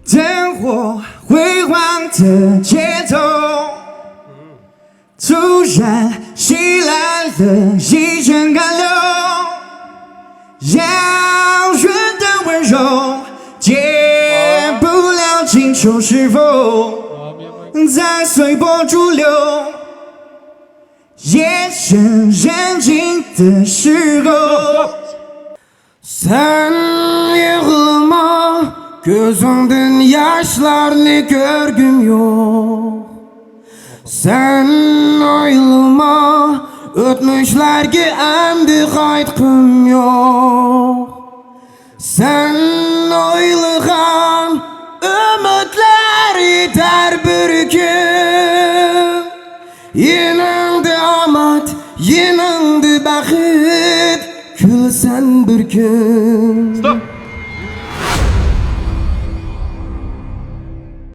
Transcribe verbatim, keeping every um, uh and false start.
等我辉煌的街头，突然袭来了一阵寒流，遥远的温柔，解不了今秋是否再随波逐流。夜深人静的时候。 سەن يىغلىما، كۆزۈڭدىن ياشلارنى كۆرگۈم يوق. سەن ئويلىما، ئۆتمۈشلەرگە ئەمدى قايتقۇم يوق. سەن ئويلىغان ئۈمىدلەر يېتەر بىر كۈن. يېنىڭدا ئامەت، يېنىڭدا بەخت، كۈلىسەن بىر كۈن.